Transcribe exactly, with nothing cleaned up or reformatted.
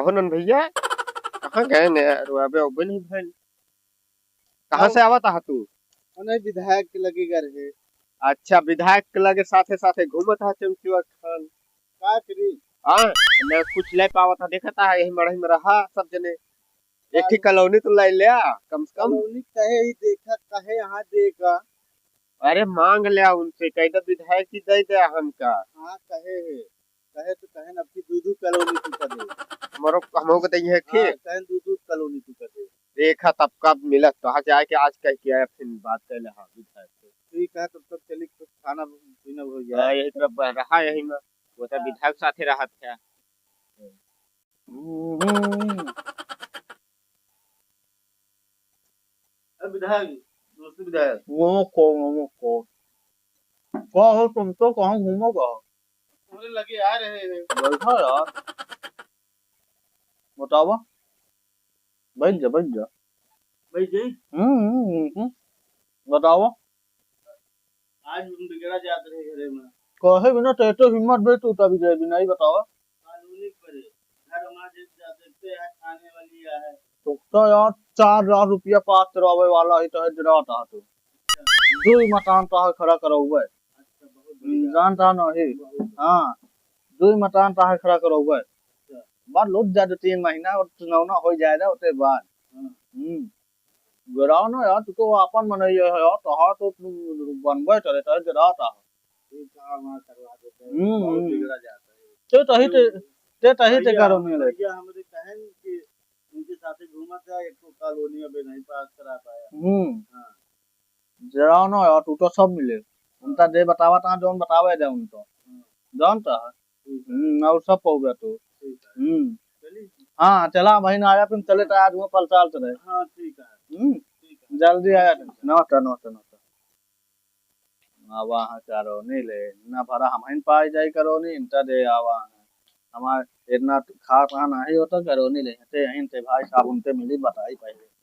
हो नन भैया, कहाँ गए ने यार, वो अबे, अबे नहीं भइल। कहाँ से आवत आहा तू? अने विधायक के लगे गए रहे। अच्छा, विधायक के लगे साथे साथे घूमत हा चमचुआ खान। का करी? हाँ, न कुछ ले पावत हा, देखत हा, यही मड़ई में रहा सब जने। एक ही कॉलोनी तो ले लिया, कम से कम। कॉलोनी कहे ही देखा, कहे यहाँ देखा। अरे मांग लिया उनसे, कह दे विधायक जी दे दे हमका। हाँ, कहे है, कहे तो कहे न, अब की दू दू कॉलोनी तू कर दे। हमरो, हमरो के दइहे के? हाँ, कहे दू दू कॉलोनी तू कर दे। देखा तब कब मिलत, तो हाँ जाए के आज कह के आया, फिर बात कर ले, हाँ, विधायक से। ठीक है, तब तक चली, कुछ खाना पीना हो गया। हाँ, यही तरफ रहा, यही में। वो तो हाँ। विधायक साथे रहत है। हम्म। अरे विधायक, नमस्ते विधायक। नमस्कार, नमस्कार। का हो तुम तो, कहाँ घूमो का? तुम्हारे लगे आ रहे हैं। बैठा यार। बतावा। बैठ जा, बैठ जा। बैठ जाई? हम्म, हम्म, हम्म, हम्म। बतावा। आज हम बिगड़ा जात रहे घरे में। कहे बिना तो एतो हिम्मत बे तू तभी जाए बिना ही बतावा। कॉलोनी परे। घर हमार जे जा देखते हैं खाने वाली या है। तो, तो यार चार लाख रुपया पास करवावे वाला ही तो है, डराता है तू। अच्छा। दो ही मकान तो है खड़ा करवावे। अच्छा, बहुत हम्म, बढ़िया। जानता नहीं। बहुत। हाँ, दो ही मकान तो है खड़ा करवावे। अच्छा। बार लौट जा दो तीन महीना और चुनाव ना हो जाएगा उसके बाद। हाँ। हम्म। गिराव ना यार, तू तो आपन मनइया है यार, तोहार तो बनबे करे, तोहे गिराव ता। ठीक है, हमार करवा देते हैं, हम्म, बहुत हम्म। बिगड़ा जाता है। ते तही ते, क्यों? ते तही ते भैया, करो नहीं ले। भैया हमरे कहन कि उनके साथे घूमत है, एक तो कॉलोनी अबे नहीं पास करा पाया। हम्म। हाँ। गिराव ना यार, तू तो सब मिले। उनका दे बतावा ता, जौन बतावे दे उनको। हाँ। जानता है? ठीक है। हम्म, और सब पौबे तू। ठीक है। हम्म। चलिए। हाँ, चला, वहीं ना आया, फिर चले तो आज वो पलचाल चले। हाँ, ठीक है। हम्म। ठीक है। जल्दी आया। ठीक है। नमस्ते, नमस्ते, नमस्ते। आवा हाँ करोनी ले, ना भरा हम ही पाई जाई करोनी, इनका दे आवा हाँ। हमार इतना खास हाँ नहीं होता करोनी ले, ते यहीं ते भाई साहब उनते मिली बताई पहले।